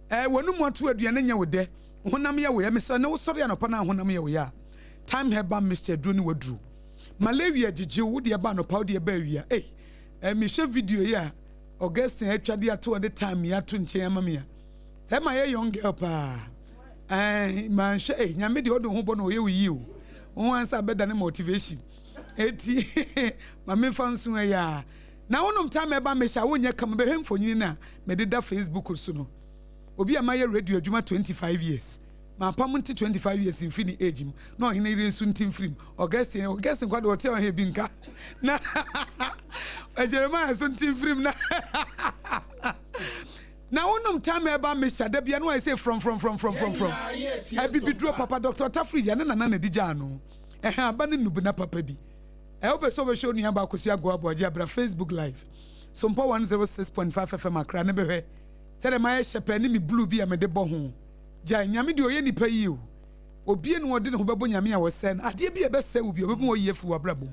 Ɛɛ w'anum ato aduane nyɛ wo dɛ, wo honam yɛ wo ya. Mesrɛ ne wo sɔre anɔpa na honam yɛ wo ya a, Thyme Herbal Mixture aduro ne w'aduro. Malaria gyegye wo, wo deɛ ba anɔpa, wo deɛ ba awia. Ei, ɛɛ mehwɛ video yi a Augustine atwa de ato ɔde thyme yi ato nkyɛn ama me a, sɛ ma yɛ young girl paa. Ɛɛ manhwɛ, ei Nyame deɛ ɔde wo ho bɔ na ɔyɛ wo yie o. Wo ho ansa bɛda ne motivation. Eti ma memfa nso ɛyɛ a. Na wonom taa ma ɛba mehyɛ a wonyɛ kama bɛhwɛ mfonini no a mede da Facebook so no. Obi a mayɛ radio adwuma 25 years. Mapam nte 25 years mfiri ne age mu na ɔhene yere nso nte mfiri mu. Augustine, Augustine kwa de ɔte ɔhe bi nka. Na Jeremiah nso nte mfiri mu na na wonom taa ma ɛba mehyɛ da bia no ayɛ sɛ frɔmfrɔmfrɔmfrɔmfrɔm. Abibiduro papa Dr. Tafiri gya ne nana na di gyaa no. Ɛhɛn aba ne nubena papa bi. Ɛ wopɛ sɛ wobɛhwɛ onua baa Akosua Agoa Aboagye a bra Facebook live Sompa 106.5 FM Accra ne bɛhwɛ sɛdeɛ mayɛ hyɛpɛɛ ne me blue bi a mede bɔ ho. Gyae, Nyame deɛ ɔyɛ nipa yie o. Obie ne ɔde ne ho bɛbɔ Nyame a ɔsɛe no. Adeɛ bi a ɛbɛsɛe wo bi ɔbɛma wayi afiri w'abrabɔ mu.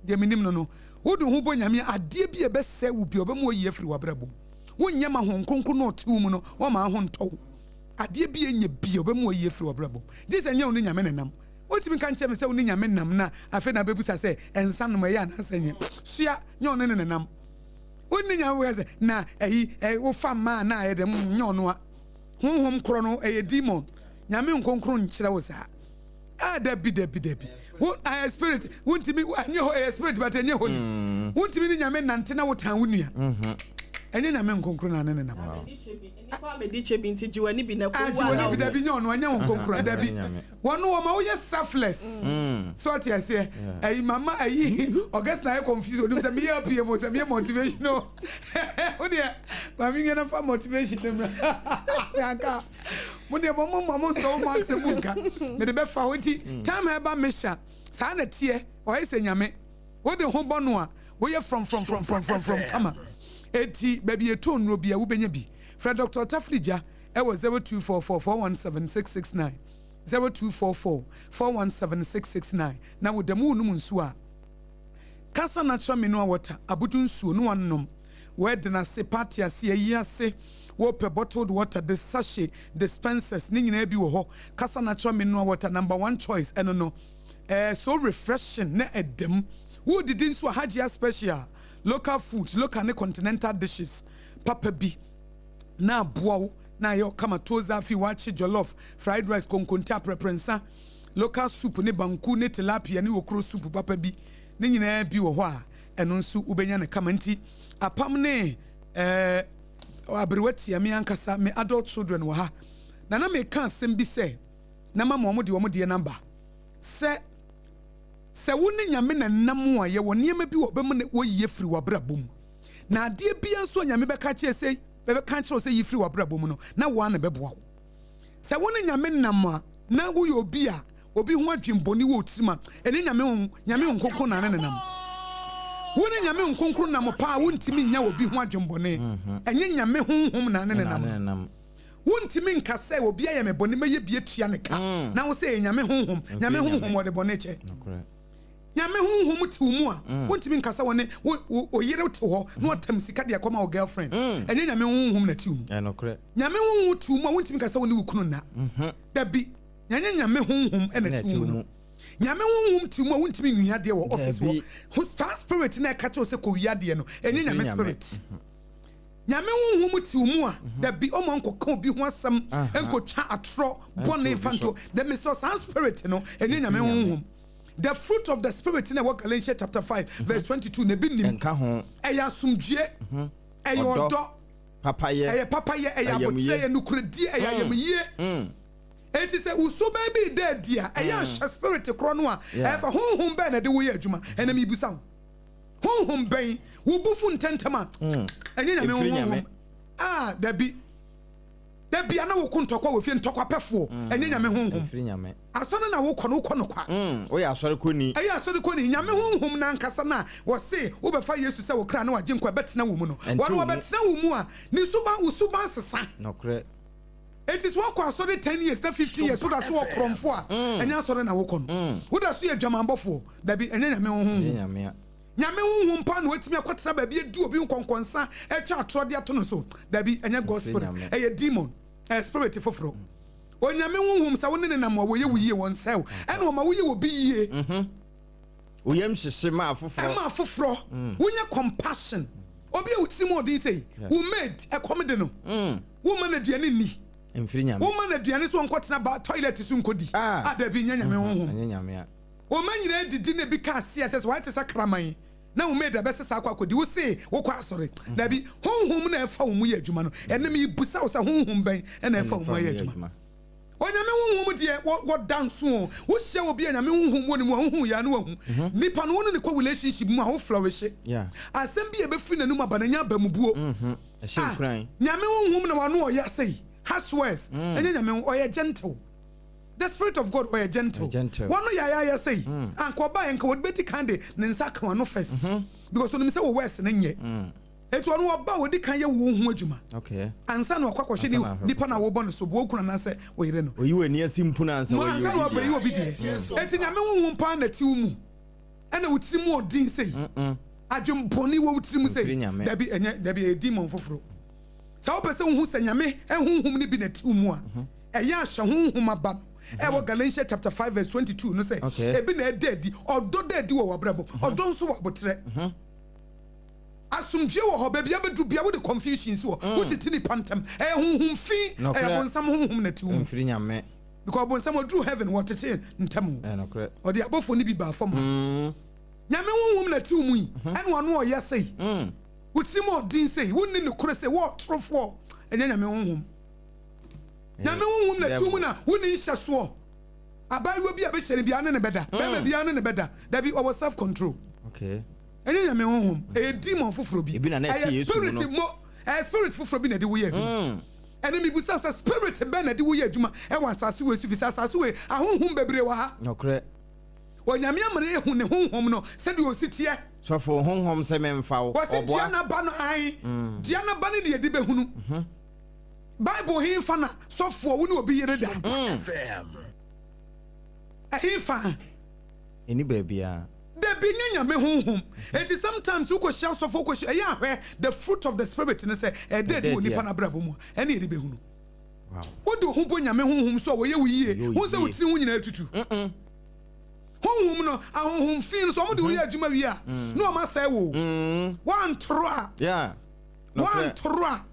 Deɛ menim no no, wode wo ho bɔ Nyame a adeɛ bi a ɛbɛsɛe wo bi ɔbɛma wayi afiri w'abrabɔ mu. Wonyɛ ma Honhom Kronkron no a ɔte wo mu no ɔmma ho ntɔ wo. Adeɛ bi a ɛnyɛ bi a ɔbɛma wayi afiri w'abrabɔ mu. Gye sɛ ɛnyɛ wo ne Nyame na ɛnam. Wontumi nka nkyerɛ me sɛ wo ne Nyame nam na afei na bɛbusa sɛ nsa nom ɛyɛ anaasɛ nyɛ. Sua, nyɛ ɔno ne ne nam. Wo ne Nyame bɛka sɛ na ɛyi ɛ wofa mmaa na ayɛ dɛm mm, nyɛ ɔno a. Honhom korɔ no ɛyɛ demon. Nyame nkonkron nkyerɛ wo saa. Ah, dabi, dabi, dabi. Wo ɛyɛ spirit, wontumi ɛnyɛ hɔ ɛyɛ spirit but ɛnyɛ holy. Mm. Wontumi ne Nyame nante na wotan wo nua. Mm-hmm. Ɛnyɛ Nyame nkonkron na ne ne nam. Nipa medi kyɛ bi nti gye w'ani bi na kɔ ah, gye w'ani bi dabi nyɛ ɔno ɛnyɛ wo nkonkron dabi. Wɔn no wɔma woyɛ selfless. So ɔte aseɛ. Ɛyi mama ɛyi Augustine ayɛ confused onim sɛ meyɛ APM o sɛ meyɛ motivation o. Wo deɛ maame nyɛ na fa motivation ne mra. Yanka mo deɛ mo mo mo nsɔ mo asɛm mu nka. Mede bɛfa hɔ nti time a ɛba mehyɛ saa na teɛ ɔyɛ sɛ nyame. Wode ho bɔ no a woyɛ frɔmfrɔmfrɔmfrɔmfrɔm kama. Eti baabi yɛtɔn nnuro bia wobɛnya bi. Frɛ Dr. Tafirigya ɛwɔ 0244 417 669. 0244 417 669 na wo da mu wonom nsuo a, Kasa natural mineral water, abodwo nsuo, ne wanom. Wedding ase, party ase, ayi ase, wopɛ bottled water, de sachet, dispensers, ne nyinaa bi wɔ hɔ. Kasa natural mineral water, number one choice, ɛno no. Ɛɛ so refreshing na ɛda mu. Wodidi nso a, Hajia special, local foods, local ne continental dishes papa bi. na aboa wo na ayɛ wo kama, tuo zaafi, waakye, jollof, fried rice, konkonte, aprɛprɛnsa, local soup ne banku ne tilapia ne okro soup papa bi, ne nyinaa bi wɔ hɔ a ɛno nso wobɛnya no kama. Nti apam ne eh, aberewa tia me ankasa me adult children wɔ ha na na meka asɛm bi sɛ na mama wɔn de wɔn deɛ no aba sɛ sɛ wo ne Nyame na nam a yɛwɔ nneɛma bi wɔ bɛma no wɔyi afiri w'abrabɔ mu. Na adeɛ biara nso a Nyame bɛka akyerɛ sɛ bɛka akyerɛ wo sɛ yi firi w'abrabɔ mu no, na woa na ɛbɛboa wo. Sɛ wo ne Nyame nam a, na woyɛ obi a obi ho adwen bɔne wɔ wo tirim a, ɛne Nyame ho Nyame Honhom Kronkron na ne nenam. Wo ne Nyame Honhom Kronkron nam paa a, wontumi nnya obi ho adwen bɔne. Mhm. Ɛnyɛ Nyame Honhom na ne nenam no. Wontumi nka sɛ obi ayɛ me bɔne mɛyɛ bi atua ne ka, mm. na wo sɛ ɛyɛ Nyame Honhom. Nyame Honhom wɔde bɔne kyɛ. Nyame honhom te wo mu a, wontumi nka sɛ wɔne wo wo yere te hɔ na ɔtam sika de akɔma wo girlfriend. Ɛnyɛ Nyame honhom na ɛte wo mu. Nyame honhom te wo mu a, wontumi nka sɛ wo ne wo kunu nna. Dabi, ɛnyɛ Nyame honhom na ɛte wo mu no. Nyame honhom te wo mu a, wontumi nwia adeɛ wɔ office hɔ. Saa spirit no a ɛka kyerɛ wo sɛ kɔwia adeɛ no, ɛnyɛ Nyame spirit. Nyame honhom te wo mu a, dabi, ɔma nkɔka obi ho asɛm, nkɔtwa atorɔ bɔne mfa nto. Dabi, mesrɛ wo, saa spirit no, ɛnyɛ Nyame honhom. The fruit of the spirit na ɛwɔ Galatians chapter 5 mhm. verse 22 na ebi nim. Ɛnka ho. Ɛyɛ asomdwie. Mhm. Ɛyɛ ɔdɔ. Papayɛ. Ɛyɛ papayɛ, ɛyɛ abotrɛ, ɛyɛ nukuredie, ɛyɛ mm. ayamyie. Mm. Eti sɛ wusuban bi da adi a, ɛyɛ mm. ahyɛ spirit korɔ no a, ɛfa honhom bɛn na ɛde woyɛ adwuma. Ɛna mibisa wo. Honhom bɛn wo bufu ntɛntɛm a, ɛnyɛ nyame honhom. Ah, dabi. Da bia na woko ntɔkwa wɔ fie, ntɔkwa pɛfoɔ, ɛnyɛ Nyame honhom. Asɔre na wokɔ no, wokɔ no kwa. Woyɛ asɔre kɔni. Ɛyɛ asɔre kɔni. Nyame honhom no ankasa no a wɔse wobɛfa Yesu sɛ wo kra ne w'agyenkwa ɛbɛtena wo mu no, wɔno ɔbɛtena wo mu a, ne suban, wo suban sesa. Nokorɛ. Enti sɛ woakɔ asɔre 10 years na 15 years woda so wɔ korɔmfoɔ a, ɛnyɛ asɔre na wokɔ no. Woda so yɛ adwamanbɔfoɔ. Dabi, ɛnyɛ Nyame honhom. Nyame honhom paa na watumi akɔtena baabi adi obi nkɔnkɔnsa atwa atorɔ de ato no so? Dabi, ɛnyɛ God spirit, ɛyɛ demon. Ɛyɛ spirit foforɔ. Onyame honhom sɛ wo ne ne nam a wɔyɛ wo yie wɔnsɛe wo ɛna ɔma woyɛ obi yie. Mhm. Wo yam hyehye ma afoforɔ. Ɛma afoforɔ. Mm. Wonya compassion. Obi a wo tirim ɔden sei, wo maid ɛkɔm de no. Womma no aduane nni. Mfiri Nyame. Womma no aduane sɛ ɔnkɔtena ba toilet so nkɔdi. Ah. Ah dabi, nyɛ Nyame honhom. Ɛnyɛ Nyame a. Wo mma nyinaa didi na ebi ka ase a kyerɛ sɛ wayɛ te sɛ kraman na wo maid abɛsesa akɔ akɔdi. Wo se wokɔ asɔre. Dabi, honhom na ɛfa wo mu yɛ adwuma no. Ɛnnɛ mebisa wo sɛ honhom bɛn na ɛfa wo mu ayɛ adwuma? Onyame honhom deɛ wɔda nso o. Wohyia obi a Nyame honhom wɔ ne mu a wohu yɛ a na wahu. Nipa no wo ne no kɔ relationship mu a wo flourishe. Asɛm bi a ɛbɛfiri n'anum aba no ɛnyɛ abamubuo. Ah, Nyame honhom na wano ɔya sei. Harsh words. Ɛnyɛ Nyame honhom, ɔyɛ gentle. The spirit of God ɔyɛ gentle. Wano yayaaya sei. Anka ɔbaeɛ nka ɔbɛdi kan de ne nsa aka wano first. Because onim sɛ wo words no nyɛ. Enti ɔno ɔba a ɔdi kan yɛ wo ho adwuma ansa na wakɔ akɔhwɛ ne nipa no a wobɔ no sobo, wo kunu anaasɛ wo yere no. Oyi w'ani asi mpono ansa wayi obi deɛ. Ansa na wayi obi deɛ. Enti Nyame honhom paa na ɛte wo mu ɛna wo tiri mu ɔden sei. Adwen bɔne wɔ wo tiri mu sei. Dabi ɛnyɛ dabi ɛyɛ demon foforo. Sɛ wopɛ sɛ wohu sɛ Nyame honhom no bi na ɛte wo mu a, ɛyɛ a hyɛ honhom aba no ɛwɔ Galatians chapter 5 verse 22 no sɛ ebi na ɛda adi. Ɔdɔ da adi wɔ w'abrabɔ mu. Ɔdɔ nso wɔ aboterɛ. Asomdwie wɔ hɔ, baabi a bɛduru bia wode confusion si hɔ, mm. wotete nipa ntɛm. Ɛyɛ honhom fi, ɛyɛ bonsam honhom na ɛte wo mu. Mfiri Nyame. Because bonsam ɔduru heaven wɔtete ntɛm o. Ɔde abɔfoɔ no bi baa fam ha. Mm. Nyame honhom na ɛte wo mu yi, mm-hmm. ɛna ɔno ɔyɛ sei. Mm. Wo tirim ɔden sei, wonni nokorɛ sei, wɔ ɔtorofoɔ. Ɛnyɛ Nyame honhom. Nyame honhom na ɛte wo mu na wonni nhyɛsoɔ. Abaayewa bi a bɛhyɛ no biara ne ne bɛda, bɛrima biara ne ne bɛda. Dabi, ɔwɔ self control. Okay. Ɛnyɛ Nyame honhom, ɛyɛ demon foforɔ bi. Ebi na na ɛte Ɛyɛ Yesu mu spirit no. mo, ɛyɛ spirit foforɔ bi na ɛde wo yɛ adwuma. Ɛnɛ mebisa sɛ spirit bɛn na ɛde wo yɛ adwuma ɛwɔ asase wei so fisɛ asase wei ahonhom bebree wɔ ha. Nokorɛ. Onyame ama no ehu ne honhom no sɛdeɛ ɔsi teɛ. Sɔfo, honhom sɛ memfa wo, Wɔse dua ɔboa. n'aba no ae, dua n'aba no ne yɛde bɛhunu. Bible he fa na sɔfoɔ wo ne obi yere da? Ɛhe fa? Ɛni baabiara. Dabi nyɛ Nyame honhom. Enti sometimes wo kɔ hyia asɔfo wo kɔ hyia ɛyɛ a hwɛ the fruit of the spirit no sɛ ɛda adi wɔ nipa no abrabɔ mu a ɛne yɛde bɛhunu. Wode wo ho bɔ Nyame honhom so a wɔyɛ wo yie wohu sɛ wo tiri ho nyinaa tutu. Honhom no ahonhom fi no so wɔn de wo yɛ adwuma wie a na wɔn asɛe wo. Woantoro a woantoro a.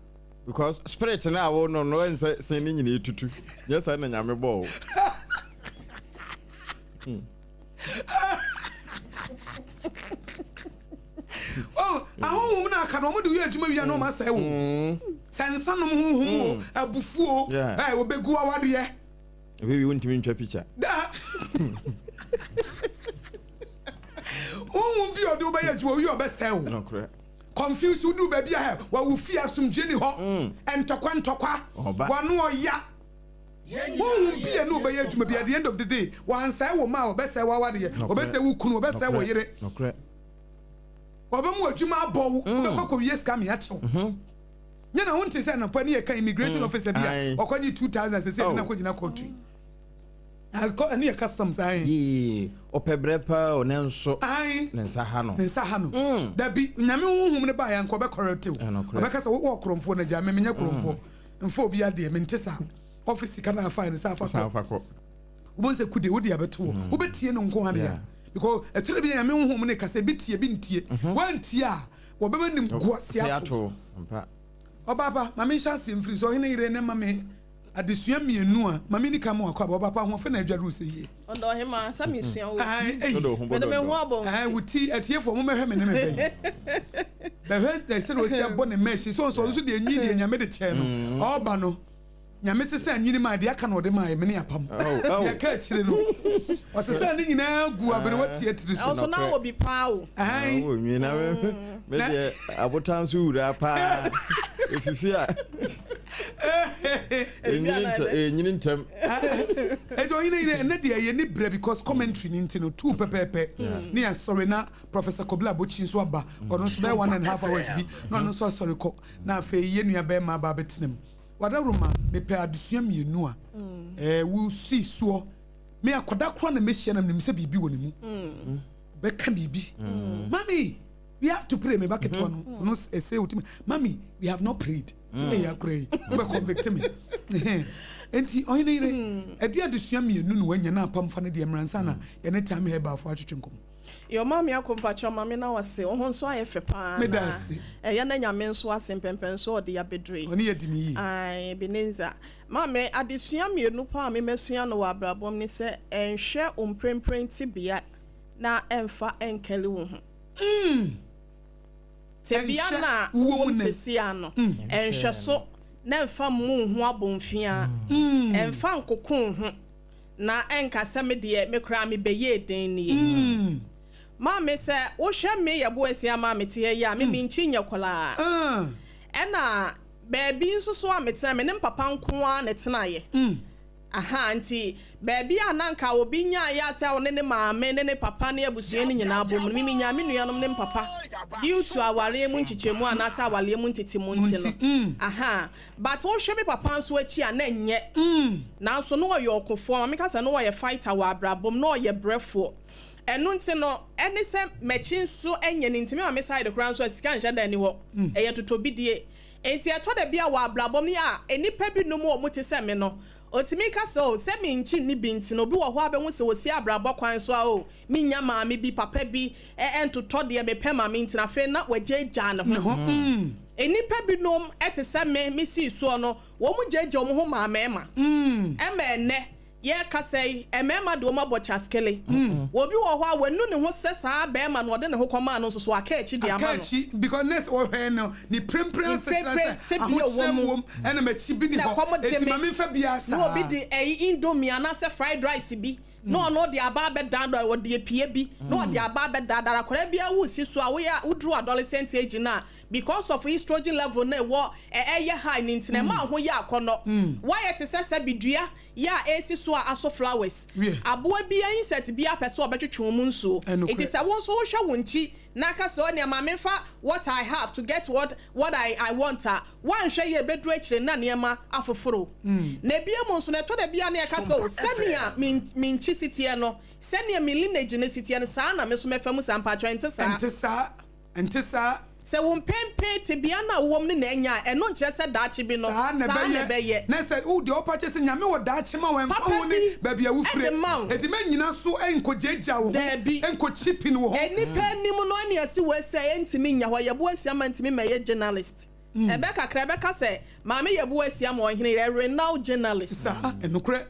Because spirit no a wo no no ɛnsɛ sen ne nyinaa tutu. Nyɛ saa na Nyame bɔɔ wo. Oh, ahonhom no aka no, wɔn de yɛ adwuma wia na wɔn asɛe wo. Sɛ nsa nom honhom o, abufuo, ɛ obegu awadeɛ. Ebi wi wontumi ntwa picture. Da. Honhom bi a ɔde wobɛyɛ adwuma owi ɔbɛsɛe wo. Nokorɛ. Confuse woduru baabi a hɛ wɔwo fie asomdwie ni hɔ. Ntɔkwa ntɔkwa. Wano ɔya. Honhom bi a ɛne wo bɛyɛ adwuma bi, at the end of the day, wansɛe wo mma a, ɔbɛsɛe w'awadeɛ, ɔbɛsɛe wo kunu, ɔbɛsɛe wo yere. Ɔbɛma w'adwuma abɔ wo, mm. wobɛkɔ akɔwie sika mea kyɛw. Mhm. Nyɛ na wonte sɛ anɔpa ne yɛka immigration mm. officer bi a ɔkɔgye 2000 sɛ sɛ ɛde no akɔgyina kɔɔto yi. Akɔ ɛne yɛ customs ayi. Yee ɔpɛ brɛ paa o nanso. Ayi. Ne nsa ha no. Ne nsa ha no. Mm. Dabi nyame honhom ne ba yɛ nka ɔbɛ correct o. Ɔbɛka sɛ wowɔ korɔmfoɔ na gya me menyɛ korɔmfoɔ. Mfa obi adeɛ mente saa. Office sika na afa no sɛ afa kɔ. Wobɛhu sɛ kude wode abɛto hɔ. Mm. Wobɛtie no nko adeɛ a. Because ɛtwerɛ bi nyame honhom ne kasa ebi tie bi ntie. Mhm. Wantie a wɔbɛma nim guase ato. Ɔbaapa ma menhyɛ aseɛ mfiri so ɔhene yere ne ma me adesua mmienu a ma menni ka ma wakɔ aba ɔbaapa ahoɔfɛ na adwa duru sɛ yie. Ɔdɔ ɔhemaa sɛ mesua wo. Ae, Mede me ho abɔ wo Ae, wo ti atiefoɔ mommɛhwɛ me ne me bɛn. Bɛhwɛ sɛdeɛ ɔsi abɔ ne mesh sɛ ɔnso ɔno nso deɛ nwi deɛ nyame de kyɛɛ no mm. Ɔreba no nyame sesa nwini maa deɛ aka na ɔde maa mene apam deɛ ɛka akyire no ɔsesa ne nyinaa gu aberewa tie tiri so. Ɛnso na wɔ bi paa o. Ae. Wɔ nwi na me deɛ abotan so wura paa efifi a. Ɛnyini ntɛm. Ɛti ɔhene yere ɛnɛ deɛ yɛ ni brɛ because commentary ni nti no tuu pɛpɛɛpɛ ne asɔre na Professor Kobla Abokyi nso aba ɔno nso bɛyɛ 1.5 hours bi na ɔno nso asɔre kɔ na afei yɛ nua bɛrima aba abɛtena mu. Wadaroma mepɛ adesua mmienu a ɛɛ wosi soɔ me akɔda koraa na mehyia na menim sɛ biribi wɔ ne mu ɔbɛka biribi mami. We have to pray. Me ba ketewa no, ɔno ɛsɛ otimi. Mami, we have not prayed. Ti ɛyɛ akora yi, wobɛ convict me. Enti ɔhene yere, ɛde adesua mmienu na wanya na apam fa no deɛ mmra nsa na yɛne Time Herbalfoɔ atwetwe nkɔmmɔ. Yo maame ako mpakyɛw mame na wase wo ho nso ayɛ fɛ paa Meda na ase. ɛyɛ na Nyame nso ase mpɛnpɛnso ɔde abɛdure yi. Ɔne yɛ di ne yie. Ae Ebenezer maame adesua mmienu paa a me masua no wɔ abrabɔ mu ne sɛ nhwɛ wo mprempren tebea na ɛmfa ɛnkali wo ho. Tebea Ɛnhwɛ no a wowɔ wowɔ mu mu nnɛ. seesei ara no, nhwɛ so na mfa mmu wo ho abomfiaa. Mfa nkoko wo ho na nka sɛ me deɛ me koraa mebɛyɛɛ dɛn nie. Maame, sɛ wohwɛ me yɛboasia ma a mete ha yi a, me menkyi nyɛ koraa. Ɛna baabi nso so a metena, me ne me papa nko ara na ɛtenaeɛ. Ahaa, nti baabi a na anka obi nyaeɛ a sɛ ɔne ne maame ne ne papa ne abusua no nyinaa bom no, me menyaa me nuanom ne me papa due to awareɛ mu nkyekyɛmu anaasɛ awareɛ mu ntetemu nti no. Ahaa, but wohwɛ me papa nso akyi a na ɛnyɛ, nanso na ɔyɛ ɔkofoɔ, ma menka sɛ na ɔyɛ fighter wɔ abrabɔ mu, na ɔyɛ brɛfoɔ. Ɛno nti no, ɛne sɛ m'akyi nso nyɛ no nti, me maame side koraa nso a sika nhyɛ da nni hɔ, ɛyɛ totɔbidie. Enti ɛtɔ da bi a wɔ abrabɔ mu a nnipa binom a wɔte sɛ me no, otumi ka sɛ, 'Oh, sɛ minkyi nni bi nti no, obi wɔ hɔ a behu sɛ osi abrabɔ kwan so a, oh, minnya maame bi, papa bi ntotɔ deɛ mepɛ ma me nti no, afei na wagyaagyaa ne ho. Nnipa binom te sɛ me, misii soɔ no, wɔgyaagyaa wɔn ho maa mmarima. Ɛma ɛnnɛ, Yɛrekasa yi, mmarima de wɔn abɔ kyaskele. Obi wɔ hɔ a, wanu ne ho sɛ saa barima no ɔde ne ho kɔmaa no nso so aka akyi de Aka ama no. akyi because nurse ɔhwɛɛ no ne prempren Ne asetena mprempren sɛ tebea a ɔwɔ ahokyerɛ mu. wom ɛna m'akyi bi ni Na hɔ ɛkɔm de enti me. ma memfa biara Na obi saa. de ɛyi indomie anaasɛ fried rice bi na ɔno ɔde aba abɛdaadaa ɔde apue bi na ɔde aba abɛdaadaa akwadaa biara wosi so a woyɛ a woduru adolescent age no a because of estrogen level no a ɛwɔ ɛyɛ high no nti no ɛma wo ho yɛ akɔnnɔ. Woayɛ te sɛ sɛbe dua Yɛ a esi so a aso flowers. Aboa biara, insect biara pɛ sɛ ɔbɛtwetwe wo mu nsuo. Nti sɛ wo nso wohwɛ wo nkyi na ka sɛ ɔneɛ ma menfa what I have to get what what I I want a, woanhwɛ yie ɛbɛduru akyire no na nneɛma afoforo wo. Na ebia mu nso no ɛtɔ da bi a na yɛka sɛ oh sɛnea me me nkyi si teɛ no, sɛnea me lineage no si teɛ no saa na me nso mɛfa mu saa. Mpakyɛw ɛnte saa? Ɛnte saa. Ɛnte saa. Sɛ wo mpɛn tebea no a wowɔ mu no na anya a, ɛno nkyerɛ sɛ daakye bi no, Saa na saa na ɛbɛyɛ. ɛbɛyɛ. Na sɛ wo deɛ wopa kyɛ sɛ Nyame wɔ daakye ma wo, ɛmfa Papa ho ne bi baabi a wofire. de ma wo. Enti mɛnnyina so nkɔgyaagyaa wo ho, Daabi. nkɔ chipping wo ho. Nnipa anim no ɛne asi wei sɛ ɛntumi nyɛ hɔ, Yɛbo asia ma ntumi mmɛyɛ journalist. Ɛbɛ kakra ɛbɛka sɛ Maame Yɛbo asia ma ɔhene yɛ renowned journalist. Saa, ɛnokorɛ.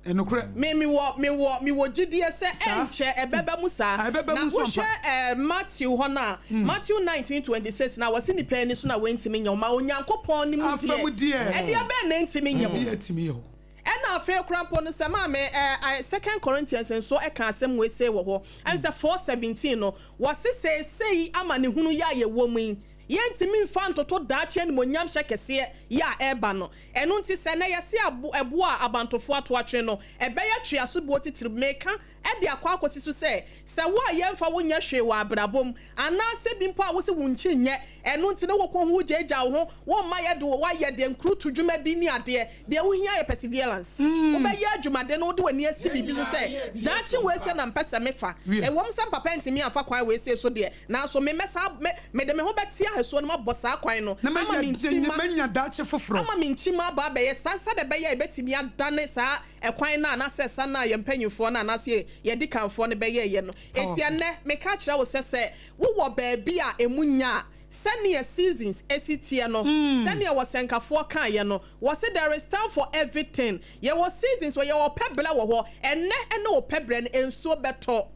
Ɛnokorɛ. Me mewɔ mewɔ mewɔ gyidie sɛ Saa. ɛnkyɛ ɛbɛba mu saa. Ah, ɛbɛba Na mu nso wohwɛ ampa. ɛɛ Matthew hɔ no a, Matthew 19:26 no a, wɔse nipa ani so na wɔntumi nyɛ wo, ma Onyankopɔn ne mu Afa deɛ, mu deɛ. ɛdeɛ bɛn na ɛntumi nyɛ wo? Biribiara tumi yɛ hɔ. Ɛna afei koraa mpo no sɛ maame ɛɛ ɛɛ Second Corinthians nso ɛka asɛm wei sei wɔ hɔ, ɛne sɛ 4:17 no, wɔse seesei amanehunu yi a yɛwɔ mu yi, yɛntumi mfa ntoto daakye animuonyamhyɛ kɛseɛ yi a ɛreba no. Ɛno nti, sɛ nnɛ yɛse abo ɛboɔ a abantofoɔ ato atwene no, ɛbɛyɛ tweaso boɔ titiriw. Meka de akɔ akɔsi so sɛ, sɛ wo a yɛmfa wo nyɛ hwee wɔ abrabɔ mu, anaasɛ bi mpo a wose wo nkyi nyɛ, ɛno nti ne wokɔ ho wogyaagyaa wo ho, womma yɛde wo ayɛ deɛ nkurutu dwuma bi ne adeɛ, deɛ wohia yɛ perseverance. Wobɛyɛ adwumaden na wode w'ani asi biribi so sɛ, daakye wei sei na mepɛ sɛ mefa. Ɛwom sɛ mpapa antumi amfa kwan wei sei so deɛ, Nanso me mɛsan me mede me ho bɛte ahɛsoɔ no mu abɔ saa kwan no Na ama manya me nkyimma manya daakye foforɔ. ama me nkyimma aba abɛyɛ saa sɛdeɛ ɛbɛyɛ a yɛbɛtumi adane saa ɛkwan no anaasɛ ɛsa no a yɛn mpanimfoɔ no anaasɛ yɛn yɛn adikanfoɔ no bɛyɛeɛ no. Enti Powerful. ɛnnɛ meka akyerɛ wo sɛ sɛ wowɔ baabi a ɛmu nya a, sɛdeɛ seasons si teɛ no, sɛdeɛ wɔsɛnkafoɔ kaeɛ no, wɔse there is time for everything. Yɛwɔ seasons wɔ yɛwɔ ɔpɛ berɛ wɔ hɔ. Ɛnnɛ ne wo pɛ berɛ no, nsuo bɛtɔ.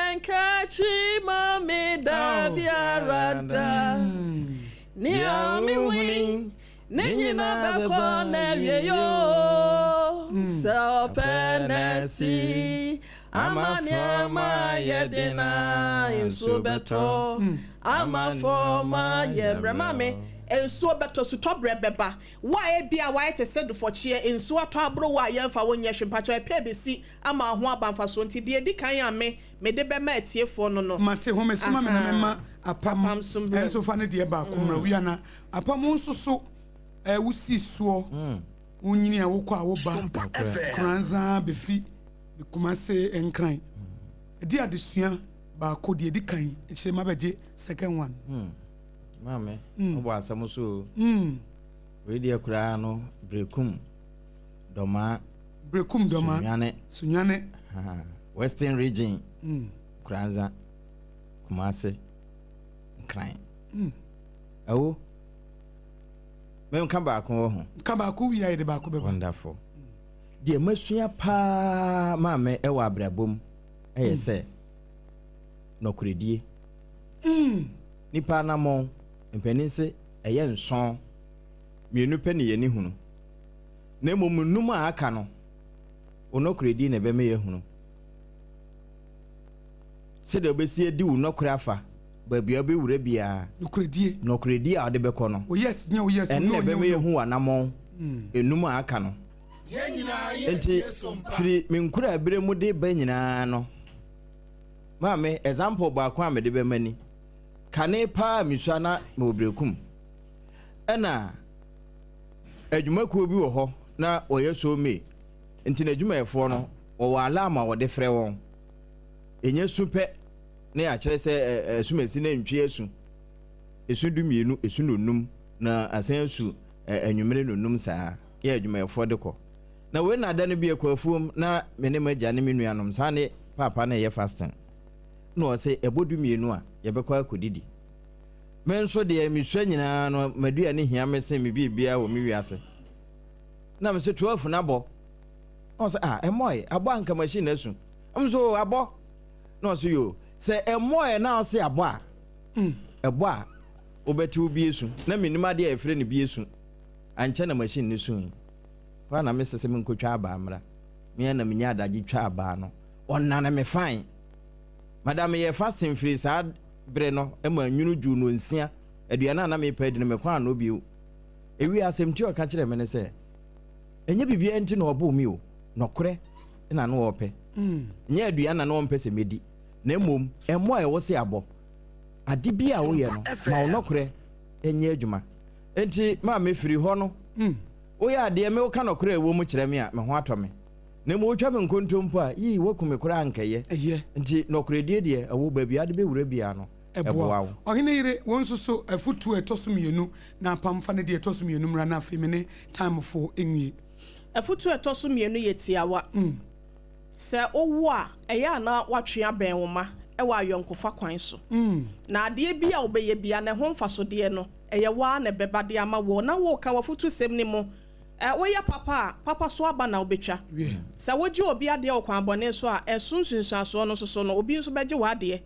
Ɛnkakyi ma me da biara da. Nea mehui ne nyina bɛkɔ n'awiei o. Sɛ ɔpɛ na si ama nneɛma ayɛ den a, nsuo bɛtɔ ama fam ayɛ mmerɛ. Maame, nsuo bɛtɔ, sutɔberɛ bɛba. Wo a ebia woayɛ te sɛ dufɔkyeɛ, nsuo atɔ aboro wo a yɛmfa wo nyɛ hwee, mpakyɛw ɛpɛ bɛsi ama ho aba mfasoɔ nti, deɛ ɛdi kan a me, mede bɛma atiefoɔ no no, Mate, home soma me na ahaa, memma apam apam so mmerɛ nso mu. fa ne deɛ baako mmra. Wia na apam wo nso so eh, wo si soɔ, wo nyini a wokɔ a woba, Sompa FM. Koranzaa bɛfi Kumase Nkran. Ɛdi adesua. Baako deɛ ɛdi kan, akyire ma bɛgye second one. Maame, wobɔ asɛm so o. Wei deɛ koraa no, Berekum, Dɔmaa. Berekum, Dɔmaa. Sunyane. Sunyane. Western Region, Kuranza, Kumase, Nkran. Ɛwo, menka baako wɔ ho. Ka baako wie a yɛde baako bɛba. Wonderful. Deɛ masua paa maame ɛwɔ abrabɔ mu ɛyɛ sɛ nɔkorɛdie. Nipa anammɔn, mpanin se ɛyɛ nson, mmienu pɛ ne yɛni hunu. Na mmom nnum a aka no, wo nɔkorɛdie na ɛbɛma yɛahunu. Sɛdeɛ wobɛsi adi wo nɔkorɛ afa baabi a wobɛwura biara. Nokorɛdie. Nɔkorɛdie a wode bɛkɔ no. O yes nyɛ o yes o Ɛno no na nyɛ ɛbɛma o no. yɛahu w'anammɔn nnum a aka no. Enti firi me nkoraaberɛ mu de ba nyinaa no, maame, example baako a mede bɛma ni. Kane paa mesua na mewɔ Berekum. Ɛna adwumakuo bi wɔ hɔ na wɔyɛ so me. Nti n'adwumayɛfoɔ no, wɔwɔ alarm a wɔde frɛ wɔn. Ɛnya su pɛ na yɛakyerɛ sɛ asumasi na ntwi asu. Esu 12, esu nonum, na asan asu anwummere nonum saa. Yɛ adwumayɛfoɔ de kɔ. Na wei na da no bi ɛkɔ afuom na me ne m'agya ne me nuanom saa ne paapa na ɛyɛ fasting. Na ɔse ɛbɔ 12 a yɛbɛkɔ akɔdidi. Me nso deɛ mesua nyinaa no m'aduane hia me sen me biribiara wɔ me wiase. Na me se 12 na bɔ. Na ɔse ah ɛmmɔe, abɔ anka machine asu. Ɛm so abɔ. Na ɔse yo sɛ ɛmmɔe na ɔse abɔ a ɛbɔ a wobɛte wo bi esu. Na mennim adeɛ a yɛfrɛ no bi esu. Ankyɛ na machine no sui. Hɔ a na mese sɛ menkɔtwa abaa mmra. Me ara na menya adagye twa abaa no. Ɔnane me fine. Madam meyɛɛ fasting firi saa bere no ma nwunu dwuu nnɔnsia. Aduane a na mepɛ adi no mekɔ annɔ bio. Ewiee asɛmti a ɔka kyerɛɛ me ne sɛ, ɛnyɛ biribiara nti na ɔboo me o, nɔkorɛ na na ɔrepɛ. Nyɛ aduane na na ɔmpɛ sɛ mɛdi, na mmom ɛmmɔ a ɛwɔ sɛ abɔ. Ade bi a woyɛ no, ma wo nɔkorɛ nyɛ adwuma. Enti maame firi hɔ no, woyɛ adeɛ me woka nɔkorɛ a ɛwɔ mu kyerɛ me a, me ho atɔ me. Na mmom wotwa me nkontompo a, yii, woaku me koraa ankɛyɛ. Ɛyɛ. Nti nɔkorɛdie deɛ, ɛwɔ baabi a wode bɛwura biara no, ɛboa wo. Ɔhene yere, wo nso so afotuo a ɛtɔ so mmienu, na apam fa ne deɛ ɛtɔ so mmienu mmra na afei me ne Timefoɔ nwie. Afotuo a ɛtɔ so mmienu yɛ tiawa. Sɛ wowo a, ɛyɛ a na woatwe abɛn wo mma wɔ ayɔnkofa kwan so. Na adeɛ bi a wobɛyɛ biara no, ɛho mfasodeɛ no, ɛyɛ wo ara na ɛbɛba de ama woɔ. Na woreka w'afotusɛm no mu. Woyɛ papa a, papa so aba na wobɛtwa. Sɛ wogye obi adeɛ wɔ kwan bɔne so a, ɛso nsunsuansoɔ no nso so no, obi nso bɛgye w'adeɛ.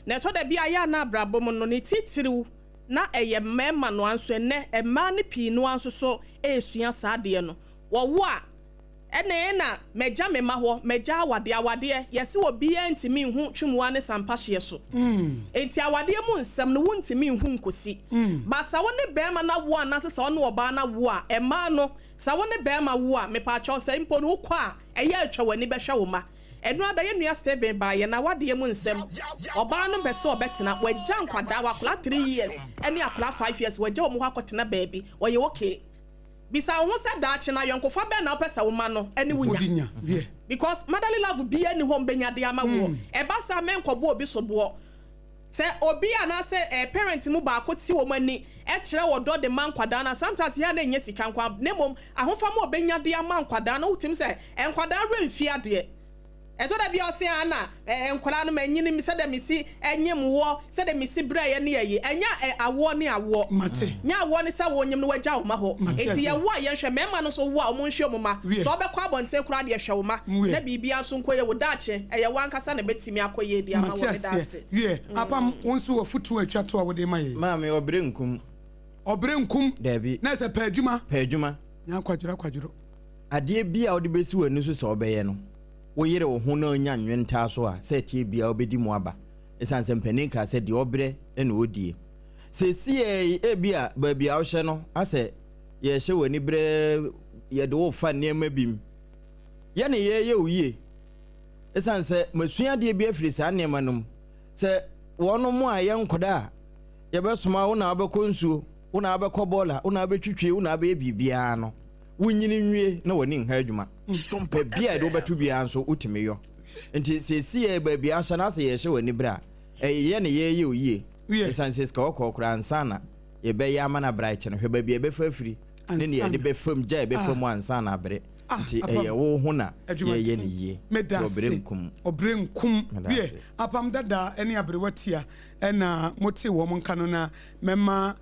Na ɛtɔ da bi a, ɛyɛ a na abrabɔ mu no, ne titiriw na ɛyɛ mmarima no ara nso ɛnnɛ, mmaa no pii no ara nso so resua saa adeɛ no. Wɔwo a, ɛnna na magya me mma hɔ, magya awadeɛ. Awadeɛ, yɛse obiara ntumi nhu twumua ne sampahyeɛ so. Enti awadeɛ mu nsɛm no, wontumi nhu nkosi. But sɛ wo ne barima no awo anaasɛ sɛ wo ne ɔbaa no awo a, mmaa no, sɛ wo ne barima wo a, mepaakyɛw sɛ mpo no wokɔ a, ɛyɛ a twa w'ani bɛhwɛ wo mma. Ɛno ara da, yɛn nua Stephen baa yɛn awadeɛ mu nsɛm. Ɔbaa no mpɛ sɛ ɔbɛtena. Wagya nkwadaa, akwadaa 3 years ne akwadaa 5 years, wagya wɔn hɔ akɔtena baabi. Ɔyɛ okay. Bisa wo ho sɛ daakye no ayɔnkofa bɛn na wopɛ sɛ wo ma no ne wo nya. Because motherly love biara nni hɔ mbɛnya de ama woɔ. Ɛba saa mɛnkɔbɔ obi soboɔ. Sɛ obi anaasɛ eh, parent mu baako te wɔn ani kyerɛ ɔdɔ de ma nkwadaa no a, sometimes yɛ a na ɛnyɛ sika nko ara na mmom ahofama a ɔbɛnya de ama nkwadaa no, wotumi sɛ nkwadaa werɛ mfi adeɛ. Ɛtɔ da bi a ɔse a na eh, nkwadaa no manyini sɛdeɛ mesi nyem woɔ, sɛdeɛ mesi brɛeɛ ne ayi. Ɛnyɛ eh, awoɔ ne awoɔ. Mate. Nyɛ awoɔ ne sɛ wonyem no wagya wo mma hɔ. Mate Enti aseɛ. yɛwo a yɛnhwɛ, mmarima no nso wo a wɔn nhwɛ wɔn mma. Wiɛ. Sɛ wobɛkɔ abɔnten koraa deɛ hwɛ wo mma. Wiɛ. Na biribiara nso nkɔ yie, wo daakye, ɛyɛ wo ankasa na ɛbɛtumi akɔ yie de ama Mate wo. Meda aseɛ. ase. Wiɛ, Apam, wo nso w'afotuo a ɛtwa to a wode ma yɛn. Maame, ɔbrɛ nkum. Ɔbrɛ nkum. Daabi. Na ɛsɛ pɛ adwuma. Pɛ adwuma. Nya akwadworɔ akwadworɔ. Adeɛ bi a wode bɛsi w'ani so sɛ wobɛyɛ no, woyere wo ho na wonya nwentaa so a, sɛ ɛteɛ biara wobɛdi mu aba. Ɛsiane sɛ mpanin kaa sɛ deɛ ɔbrɛ na ɔdie. Seesei yi, ebia baabi a wohyɛ no, asɛ yɛrehyɛ w'ani berɛ, yɛde wo refa nneɛma bi mu. Yɛ ne yɛreyɛ wo yie. Ɛsiane sɛ masua adeɛ bi afiri saa nneɛma no mu. Sɛ wɔnom a yɛ nkɔda a, yɛbɛsoma wo na wobɛkɔ nsuo, wo na wobɛkɔ bɔɔla, wo na wobɛtwitwie, wo na wobɛyɛ biribiara no, wonyini nwie na w'ani nha adwuma. Baabi a yɛde wobɛto biara nso wotumi yɔ. Nti seesei baabi a ahyɛ no asɛ yɛrehyɛ w'ani berɛ a, Ɛyɛ ne yɛyɛ oyie. Ɛsiane sɛ sika kɔkɔɔ koraa ansa na yɛbɛyɛ ama no abrɛ akyɛ no, hwɛ baabi a ɛbɛfa afiri ne nea yɛde bɛfa mu, gya a ɛbɛfa mu ansa na abrɛ. Nti ɛyɛ wo ho na yɛyɛ no yie. Meda Nti ɔbrɛ ase. nkum. Ɔbrɛ nkum. Meda Wiɛ, ase. Apam Dada ne Aberewa Tia na motee wɔn nka no, na mɛma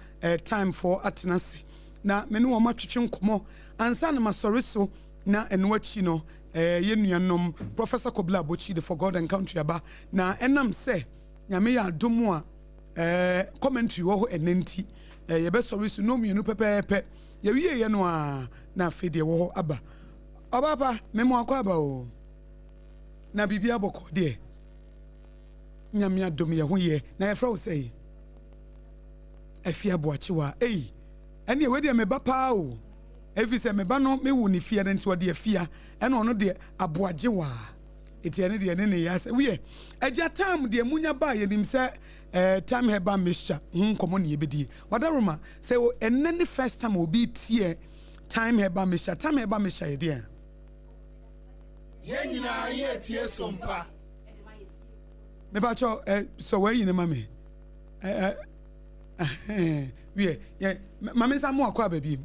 time foɔ atena ase na me ne wɔn atwetwe nkɔmmɔ ansa na masɔre so, na ɛno akyi no yɛn nuanom Professor Kobla Abotsi de For God and Country aba, na ɛnam sɛ Nyame yɛ adom a commentary wɔ hɔ ɛnnɛ nti, yɛbɛsɔre so nnɔnmienu pɛpɛɛpɛ. Yɛwieeɛ no ara na afei deɛ ɛwɔ hɔ aba. Ɔbaa pa, me mo akɔ aba o. Na biribiara bɔkɔɔ deɛ. Nyame adom yɛ ho yɛ. Na yɛfrɛ wo sɛn? Afia Boakyewa. Ei, ɛneɛ wei deɛ me ba paa o. Ɛfiri sɛ me ba no me wo ne fie no nti ɔde Afia, ɛna ɔno deɛ Aboagyewaa. Eti ɛne deɛ ne ne yɛ asɛ. Wiɛ, agya Tam deɛ munya ba a yɛnim sɛ eh, Tam Herbal Mixture ho nkɔmmɔ ne yɛbɛdie. Wadaroma, sɛ ɛnnɛ ne first time a obi retie Thyme Herbal Mixture, Thyme Herbal Mixture yɛ deɛn? Yɛn nyinaa yɛretie som pa. Mepakyɛw, eh, sɔ w'ayi no ma me. Eh, eh, eh, wiɛ, yɛ, ma me nsa mo akɔ aba biem.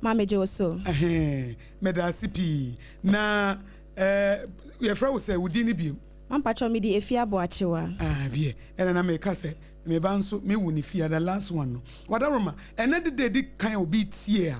Ma megye wo so. Ɛhɛn, meda ase pii. Na, eh, yɛfrɛ wo sɛ wo din ne biem? Mampakyɛw, mede Efie Aboakyewa. Ah, wiɛ, ɛna na meka sɛ me ba nso me wo ne fie, the last one no. Wadaroma, ɛnɛ de da edi kan a obi tie a,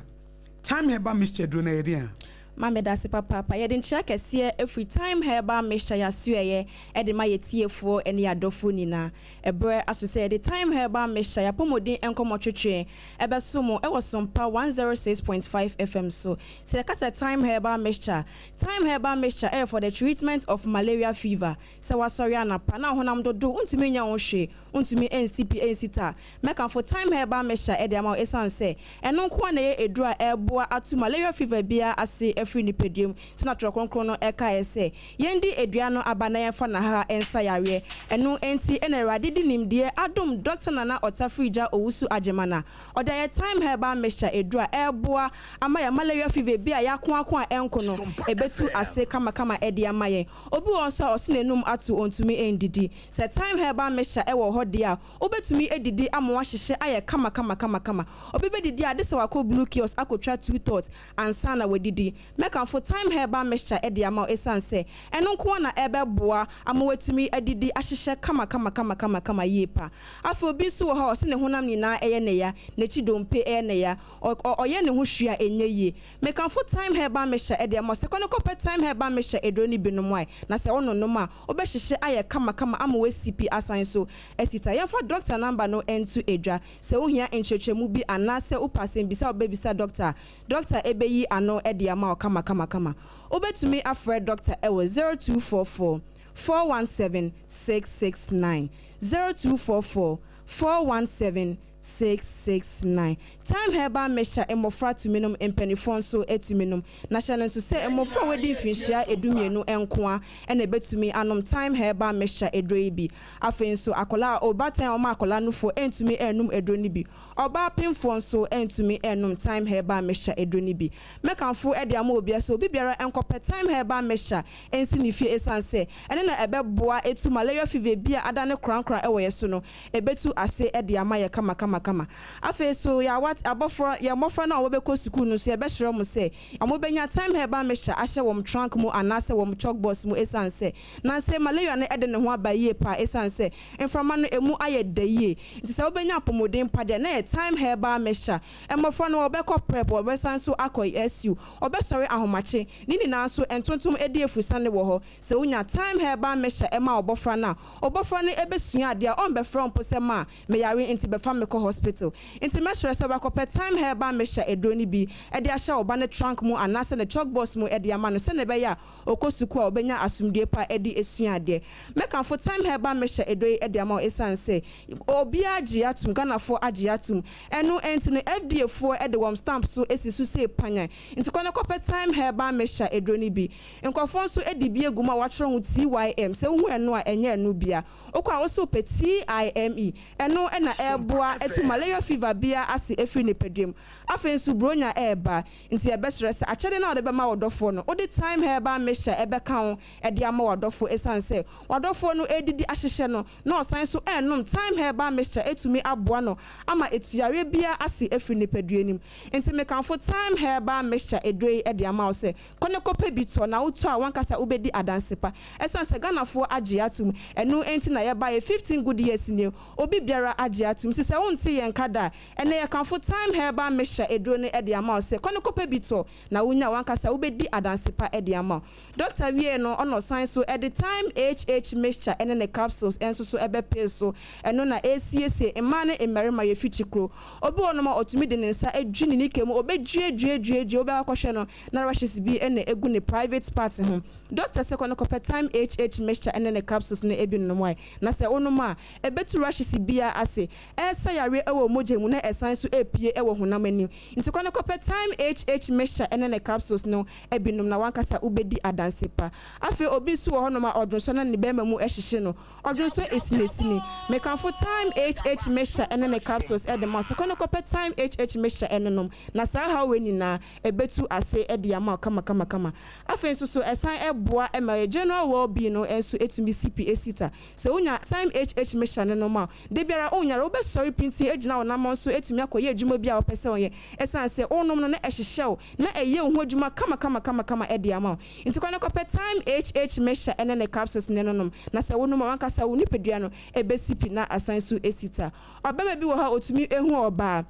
Thyme Herbal Mixture duro no ɛyɛ deɛn a? Ma medase papaapa. Yɛde nkyea kɛseɛ firi Thyme Herbal Mixture yɛasoɛeɛ de ma yɛ tiefoɔ ne yɛ adɔfoɔ nyinaa. Ɛberɛ aso sɛ yɛde Thyme Herbal Mixture yɛapɔmuden nkɔmmɔ twetwe ɛbɛso mo wɔ Sompa 106.5 FM so. Sɛ yɛka sɛ Thyme Herbal Mixture a, Thyme Herbal Mixture ɛyɛ for the treatment of malaria fever. Sɛ wasɔre anapa na wo honam dodo wontumi nyɛ wo ho hwee, wontumi nsi pi nsi ta a, mɛkamfo Thyme Herbal Mixture de ama wo esiane sɛ ɛno nko ara na ɛyɛ aduru a ɛreboa atu malaria fever biara ase afiri nipadua mu. Sɛnea Twerɛ Kronkron no kaeɛ sɛ, Yɛndi dua no aba na yɛmfa n'ahaha nsa yareɛ. Ɛno nti na Awurade de nimdeɛ adom Dɔkta Nana Ɔtafirigya Owusu Agyeman a ɔde ayɛ Thyme Herbal Mixture aduru a ɛreboa ama yɛn malaria fever bi a yɛakoako a ɛnko no, ɛbɛtu ase kamakama de ama yɛn. Obi wɔ hɔ nso a ɔse n'anum ato ɔntumi ndidi. Sɛ Thyme Herbal Mixture wɔ hɔ deɛ a, wobɛtumi adidi ama wahyehyɛ ayɛ kama-kama-kama-kama. Obi bɛdidi a, gye sɛ wakɔ Blue Kiosk akɔtwa two tots ansa na wadidi. Mɛkamfo Thyme Herbal Mixture de ama wo esiane sɛ ɛno nko ara na ɛbɛboa ama woatumi adidi ahyehyɛ kama-kama-kama-kama-kama yie pa. Afei obi nso wɔ hɔ a ɔse ne honam nyinaa yɛ ne ya, n'akyi dompe yɛ ne ya, ɔ ɔ ɔyɛ ne ho hwee a ɛnyɛ yie. Mekamfo Thyme Herbal Mixture de ama wo sɛ kɔ na kɔpɛ Thyme Herbal Mixture aduro no bi nom ae, na sɛ wononom a, wobɛhyehye ayɛ kamakama ama woasi pi asan nso asi ta. Yɛmfa dɔkta namba no nto dwa. Sɛ wohia nkyerɛkyerɛmu bi anaasɛ wopɛ asɛmbisa a wobɛbisa dɔkta a, dɔkta bɛyi ano de ama wo kamakamakama. Wobɛtumi afrɛ dɔkta wɔ 0244 417 669, 0244 417 669. Thyme Herbal Mixture mmofra tumi nom, mpanimfoɔ nso tumi nom. Na hyɛ no nso sɛ mmofra a wɔadi mfinhyia 12 nko ara na ɛbɛtumi anom Thyme Herbal Mixture aduro yi bi. Afei nso akwadaa a ɔbaatan a ɔma akwadaa nufoɔ ntumi nnom aduro no bi. Ɔbaa pemfoɔ nso ntumi nnom Thyme Herbal Mixture aduro no bi. Mɛkamfo de ama obiara sɛ obi biara nkɔpɛ Thyme Herbal Mixture nsi ne fie esiane sɛ ɛno na ɛbɛboa atu malaria fever bi a adane korankora wɔ yɛn so no ɛbɛtu ase de ama yɛ kamakamakama. Afei nso, yɛn awat abɔfra, yɛn mmɔfra no a wɔbɛkɔ sukuu no nso, yɛbɛsrɛ wɔn sɛ wɔbɛnya Thyme Herbal Mixture ahyɛ wɔn trunk mu anaasɛ wɔn chalk box mu esiane sɛ nansa yi malaria no de ne ho aba yie paa esiane sɛ mframa no ɛmu ayɛ dɛ yie nti sɛ wobɛnya apɔmuden pa deɛ na ɛyɛ Thyme Herbal Mixture. Mmɔfra no wɔbɛkɔ prep, wɔbɛsan nso akɔ SU, wɔbɛsɔre ahomakye, ne nyinaa nso ntontom di afurusane wɔ hɔ. Sɛ wonya Thyme Herbal Mixture ma ɔbɔfra no a, ɔbɔfra no bɛsua adeɛ a ɔmbɛfrɛ wo mpo sɛ ma meyare nti bɛfa me kɔ hospital. Nti mɛsrɛ sɛ wakɔpɛ Thyme Herbal Mixture aduro no bi de ahyɛ wo ba no trunk mu anaasɛ ne chalk box mu de ama no sɛdeɛ ɛbɛyɛ a ɔkɔ sukuu a ɔbɛnya asomdwoeɛ pa de asua adeɛ. Mɛkamfo Thyme Herbal Mixture aduro yi de ama wo ɛsiane sɛ obiara gye atom, Ghanafoɔ agye atom. Ɛno nti no FDA foɔ de wɔn stamp so asi so sei panyan. Nti kɔ na kɔpɛ Thyme Herbal Mixture aduro no bi. Nkurɔfoɔ nso de bi agu mu a wɔatwerɛ ho TYM. Sɛ wohu ɛno a, ɛnyɛ ɛno bia. Wokɔ a, wo se wopɛ TIME. Ɛno na ɛreboa ɛtu malaria fever biara ase ɛfiri nipadua mu. Afei nso Buronya ɛreba, nti yɛbɛsrɛ sɛ akyɛde no a wode bɛma wo dɔfoɔ no, wode Thyme Herbal Mixture ɛbɛka ho de ama w'adɔfoɔ ɛsiane sɛ w'adɔfoɔ no ɛredidi ahyehyɛ no na ɔsan nso ɛrenom Thyme Herbal Mixture ɛtumi aboa no ama ɛtu yareɛ biara ase afiri nipadua no mu. Nti mekamfo Thyme Herbal Mixture aduro yi de ama wo sɛ kɔ na kɔpɛ bi tɔ na wotɔ a w'ankasa wobɛdi adanse pa. Ɛsiane sɛ Ghanafoɔ agye atom ɛno nti na yɛbaeɛ 15 good years nie obi biara agye atom. Nti sɛ wonte yɛn nka da a ɛnnɛ yɛkamfo Thyme Herbal Mixture aduro no de ama wo sɛ kɔ na kɔpɛ bi tɔ na wonya a w'ankasa wobɛdi adanse pa de ama wo. Dɔkta wiee no ɔna ɔsan so de Thyme HH Mixture ne ne capsules nso so bɛpee so. Ɛno na ɛresiesie mmaa ne mmarima yɛ fikyikuro. Obi wɔ hɔnom a ɔtumi de ne nsa dwi ne nika mu, ɔbɛdwiadwiadwiadwie, wobɛkɔ akɔhwɛ no na rashes bi na ɛgu ne private part ho. Dɔkta sɛ kɔ na kɔpɛ Thyme HH Mixture ne ne capsules no bi nom wae. Na sɛ wonom a, ɛbɛtu rashes biara ase, ɛresa yareɛ wɔ mogya mu na ɛsan nso repue wɔ honam ani. Nti kɔ na kɔpɛ Thyme HH Mixture ne ne capsules no bi nom na w'ankasa wobɛdi adanse pa. Afei obi nso wɔ hɔnom a ɔdwonsɔ na ne bɛrima mu hyehye no. Ɔdwonsɔ asinasini. Mekamfo Thyme HH Mixture ne ne capsules de ma wo sɛ kɔ na kɔpɛ Thyme HH Mixture no nom na saa haw wei nyinaa ɛbɛtu ase de ama wo kamakamakama. Afei nso so ɛsan boa ma yɛ general well being no nso tumi si pi si ta. Sɛ wonya Thyme HH Mixture no nom a, da biara wonyare, wobɛsɔre pintinn agyina wo nammɔn so atumi akɔyɛ adwuma bi a wopɛ sɛ woyɛ. Ɛsiane sɛ wonom no na ɛhyehyɛ wo na ɛyɛ wo ho adwuma kamakamakama de ama wo. Nti kɔ na kɔpɛ Thyme HH Mixture ne ne capsules no nom, na sɛ wonom a w'ankasa wo nipadua no ɛbɛsi pi na asan nso asi ta. Ɔbarima bi wɔ hɔ a ɔtumi hu ɔbaa.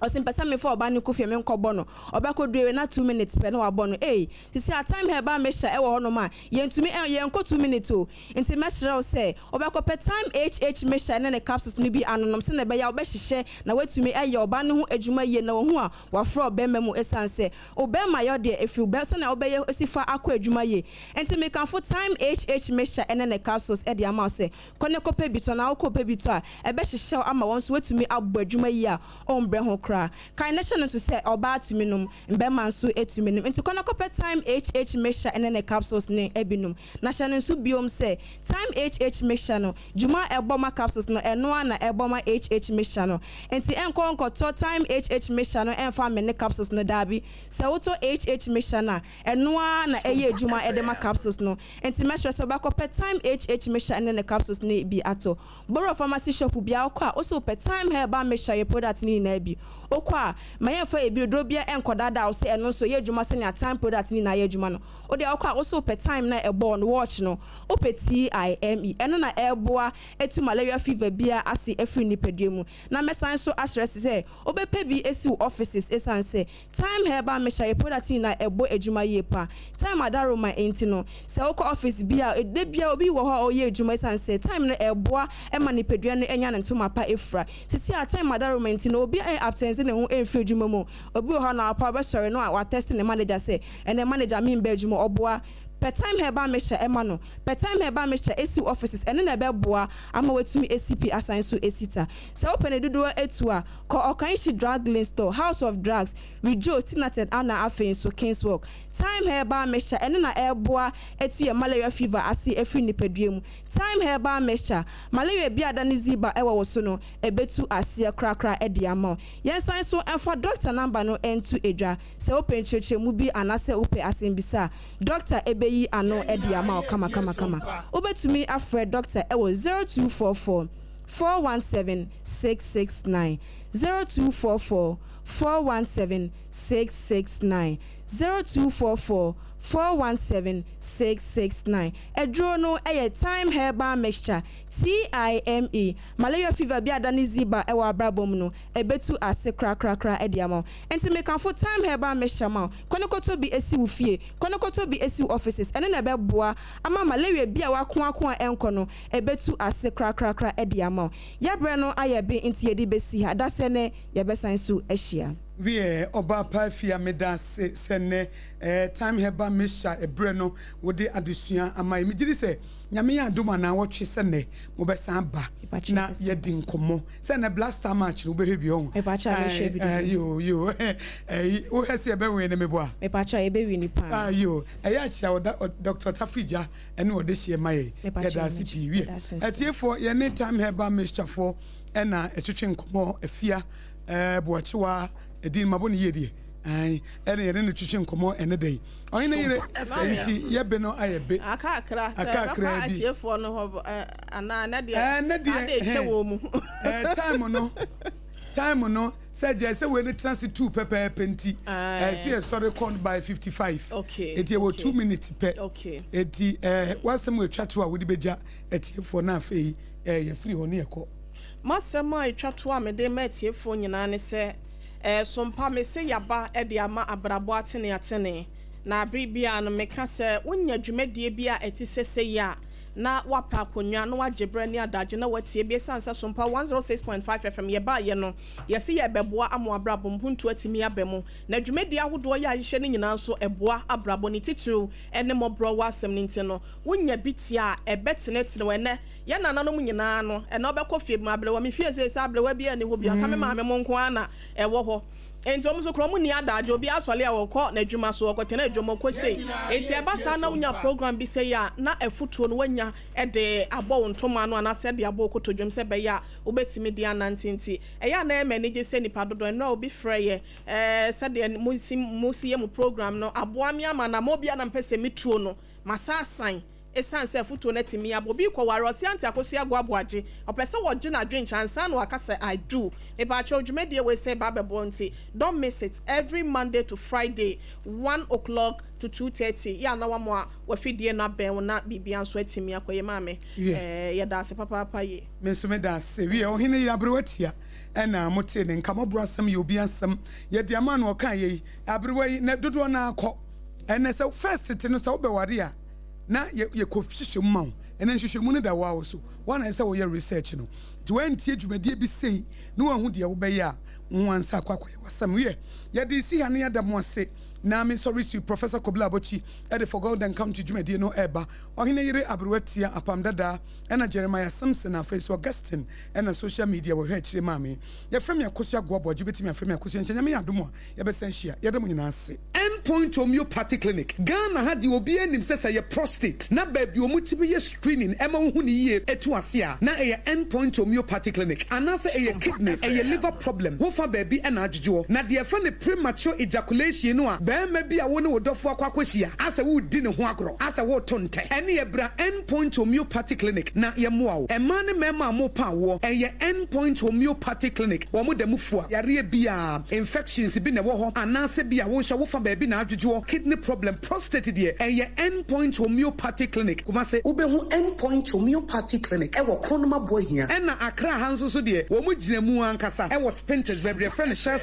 Ɔse mpɛ sɛ mefa ɔbaa no kɔ fie menkɔ bɔ no. Ɔbɛkɔ du awie na 2 minutes pɛ na wabɔ no. Ei! Sisi a Thyme Herbal Mixture ɛwɔ hɔ nom a, yɛntumi ɛ, yɛnkɔ 2 minutes o. Nti mɛsrɛ wo sɛ, wobɛkɔ pɛ Thyme HH Mixture ne ne capsules no bi anonom sɛnea ɛbɛyɛ a wobɛhyehyɛ na woatumi ayɛ ɔbaa no ho adwuma yie na wahu a wafrɛ ɔbarima mu esiane sɛ wo barima yɔ deɛ ɛfiri wo bɛ sɛnea wobɛyɛ si fa akɔ adwuma yie. Nti mekamfo Thyme HH Mixture ne ne capsules de ama wo sɛ kɔ na kɔpɛ bi tɔ na wokɔ pɛ bi tɔ a ɛbɛhyehyɛ wo ama wɔn nso woatumi abɔ adwuma yie a ɔmbrɛ ho koraa. Kae na hyɛ no nso sɛ ɔbaa tumi nom, mmarima nso tumi nom. Nti kɔ na kɔpɛ Thyme HH Mixture ne ne capsules no bi nom. Na hyɛ no nso biom sɛ Thyme HH Mixture no, dwuma a ɛbɔ ma capsules no, ɛno ara na ɛbɔ ma HH Mixture no. Nti ɛnkɔ nkɔtɔ Thyme HH Mixture no ɛmfa mmene capsules no, daabi. Sɛ wotɔ HH Mixture no a, ɛno ara na ɛyɛ adwuma de ma capsules no. Nti mɛsrɛ sɛ wobɛkɔpɛ Thyme HH Mixture ne ne capsules no bi atɔ. Borough Pharmacy shop biara wokɔ a, wose wopɛ Thyme Herbal Mixture yɛ product no nyinaa bi. Wokɔ a, ma yɛmfa ebi duro biara ɛnkɔdaadaa wo sɛ ɛno nso ɛyɛ adwuma sɛnea Thyme product no nyinaa yɛ adwuma no. Wo deɛ wokɔ a wose wopɛ Thyme no a ɛbɔɔ no, watch no, wopɛ TIME, ɛno na ɛreboa atu malaria fever biara ase afiri nipadua mu. Na mɛsan nso asrɛ sɛ wobɛpɛ bi asi wo offices ɛsiane sɛ Thyme Herbal Mixture yɛ product nyinaa a ɛbɔ adwuma yie paa. Thyme adaroma nti no, sɛ wokɔ office bi a, da biara obi wɔ hɔ a ɔreyɛ adwuma ɛsiane sɛ thyme no ɛboa ma nipadua no nya ne ntoma pa fira. Sisi a thyme adaroma nti no, obi absence ne ho mfiri adwuma mu. Obi wɔ hɔ a anɔpa ɔbɛsɔre no a watɛste ne manager sɛ, ɛnɛ manager memba adwuma, ɔboa. Pɛ Thyme Herbal Mixture ma no. Pɛ Thyme Herbal Mixture si wo offices, ɛno na ɛbɛboa ama woatumi asi pi asan nso asi ta. Sɛ wopɛ ne dodoɔ atu a, kɔ Okaishie Drug Lane Store, House of Drugs, Rejoice, Tinated ana afei nso Kingswalk. Thyme Herbal Mixture, ɛno na ɛreboa atu yɛn malaria fever ase afiri nipadua mu. Thyme Herbal Mixture, malaria bi a ada ne ziba wɔ wo so no, ɛbɛtu aseɛ korakora de ama wo. Yɛnsan nso mfa doctor number no nto dwa. Sɛ wopɛ nkyerɛkyerɛmu bi anaasɛ wopɛ asɛmbisa a, dɔkta bɛyi ano de ama wo kamakamakama. Wobɛtumi afrɛ dɔkta wɔ 0244 417 669, 0244 417 669, 0244 417 669. Aduro no yɛ Thyme Herbal Mixture, TIME, Malaria fever bi a ada ne ziba wɔ abrabɔ mu no, ɛbɛtu ase korakorakora de ama wo. Enti mekamfo Thyme Herbal Mixture ma wo. Kɔ na kɔtɔ bi si wo fie. Kɔ na kɔtɔ bi si wo offices. Ɛno na ɛbɛboa ama malaria bi a w'akoako a ɛnkɔ no, ɛbɛtu ase korakorakora de ama wo. Yɛabrɛ no ayɛ be nti yɛde bɛsi ha. Dasɛ nnɛ yɛbɛsan so ahyia. Wiɛ, ɔbaa pa Afia, meda ase sɛ nnɛ eh, Time Herbal Mixture ɛberɛ no wode adesua ama yɛn. Megye di sɛ Nyame yɛ adom a naawɔtwe sɛ nnɛ mobɛsan aba Mepakyɛ na yɛbɛsan. yɛadi nkɔmmɔ. Sɛ nnɛ Black Star Match no wobɛhwɛ bi ɔho? Mepakyɛ a mɛhwɛ bi Eh, eh, dodo. yo, yo, ɛyi, wohwɛ sɛ yɛbɛwin no meboa? Mepakyɛ a yɛbɛwini paa. Ah, yo, ɛyɛ akyea ɔda, ɔ, Doctor Tafrigya ɛne ɔde hyeɛ ma yɛn. Mepakyɛ Yɛda ase mɛgye. pii. Wiɛ, Meda ase nso. atiefoɔ, yɛne Time Herbal Mixture foɔ ɛna ɛtwetwe nkɔmmɔ afia. Ɛɛ Boakyewa edin mabɔ no yie deɛ ae ɛne yɛne no twetwe nkɔmmɔ ɛne da yi ɔhene yere nti yɛ be no ayɛ be Aka akra sɛ aka ɛbɛkɔ akra bi atiefoɔ no hɔ ɛ anaa ɛnɛ deɛ ɛɛ ne deɛ ade kyɛ hɛn wɔ mu. ɛɛ time no time no sɛ gyae sɛ wei no tena se two pɛpɛɛpɛ nti ɛɛ sɛ yɛsɔre kɔ no by 55 eti ɛwɔ 2 minutes pɛ eti ɛɛ wasɛm atwa to a wode bɛgya atiefoɔ na afei ɛɛ yɛfiri hɔ ne yɛkɔ. M'asɛm a ɛtwa to a mede ma atiefoɔ nyinaa ne sɛ, Sompa me se yaba de ama abrabɔ ateneatene. Na bere biara no meka sɛ wonya dwumadie bi a ɛte sɛ sei a, na woapɛ akonnwa na woagye berɛ ne adagye na woatie bi. Ɛsiane sɛ Sompa 106.5 FM yɛbaeɛ no, yɛse yɛrebɛboa ama w'abrabɔ mpuntuo atumi aba mu. Na dwumadie ahodoɔ yi a yɛhyehyɛ no nyinaa nso ɛboa abrabɔ, ne titiriw ne mmɔborɔwa asɛm no nti no, wonya bi tie a, ɛbɛtenetene wo. Ɛnnɛ, yɛn nananom nyinaa no, ɛnnɛ wobɛkɔ fie bi mu, aberewa, me fie seesei aberewa biara nni hɔ bio, anka me maame mo nko ara na ɛwɔ hɔ. Enti wɔn nso koraa wɔnni adagyew, obiara sɔre a ɔkɔ n'adwuma so, ɔkɔtena adwam, ɔkɔ sei. Enti ɛba saa na wonya program bi sei a, na afotuo no woanya de abɔ wo ntoma ano anaasɛ de abɔ wo kotodwam sɛ ɛbɛyɛ a wobɛtumi de anante nti, ɛyɛ a na ɛyɛ me anigye sɛ nnipa dodoɔ, nnora obi frɛeɛ, ɛɛ, sɛdeɛ mosi, mosi yɛ mo program no aboa me ama anammɔn bi a na mepɛ sɛ metuo no, masan asan. Esiane sɛ afotuo no atumi abɔ obi rekɔware, ɔse Auntie Akosua Ago Aboagye, ɔpɛ sɛ wɔgye n'adwenkyerɛ ansa na waka sɛ I do. Mepaakyɛw dwumadie wei sɛ ɛba abɛboa nti don't miss it every Monday to Friday 1:00 to 2:30 yɛ a na wama w'afidie no abɛn wo na biribiara nso atumi akɔ yie. Maame Wiɛ. eh, yɛda ase papaapa yie. Me nso meda ase. Wiɛ, ɔhene yi aberewa tia ɛna motee ne nka. Mɔborɔ asɛm yɛ obi asɛm. Yɛde ama no ɔkaa yei. Aberewa yi, nɛ dodoɔ no ara kɔ. Ɛnɛ sɛ first tete no sɛ wobɛware a, na yɛ yɛkɔ hyehyɛ mu ma wo. Ɛnɛ nhwehwɛmu no da wo ara wo so. Wo ara na ɛsɛ sɛ woyɛ research no. Nti woantie dwumadie bi sei na woanhu deɛ wobɛyɛ a, wo ansa akɔ akɔyɛ w'asɛm. Wiɛ, yɛde resi ha na yɛada mo ase. Na me sɔre sui Professor Kobla Abotsi de For God and Country dwumadie no reba. Ɔhene yere Aberewa Tia, Apam Dadaa, ɛna Jeremiah Simpson, afei nso Augustine ɛna social media wɔhwɛ akyire maa me. Yɛfrɛ me Akosua Goaboagye, wobɛtumi afrɛ me Akosua Nkyɛ. Nyame yɛ adom a, yɛbɛsan ahyia. Yɛda mo nyinaa ase. End Point Homeopathy Clinic, Ghana ha deɛ obiara nim sɛ sɛ ɛyɛ prostate na baabi a wɔtumi yɛ screening ɛma wohu no yie ɛtu ase a na ɛyɛ End Point Homeopathy Clinic anaasɛ ɛyɛ kidney, ɛyɛ liver problem wofa baabi ɛna adwodwoɔ na deɛ yɛfrɛ no premature ejaculation no a barima bi a wo ne wo dɔfoɔ akɔ akɔhyia asɛ woredi ne ho agorɔ asɛ woreto ntɛ ɛneɛ bra End Point Homeopathy Clinic na yɛmmoa wo. Mmaa ne mmarima a morepa awoɔ ɛyɛ End Point Homeopathy Clinic wɔn da mu fua yareɛ biara. Infections bi na ɛwɔ hɔ anaasɛ bi a wo nso wofa baabi na adwodwoɔ, kidney problem, prostate deɛ ɛyɛ End Point Homeopathy Clinic, Kumasi. Wobɛhu End Point Homeopathy Clinic wɔ Kronum Aboahia. Ɛna Accra ha nso so deɛ wɔn gyina mu ankasa wɔ Spintex baabi yɛfrɛ no Shell.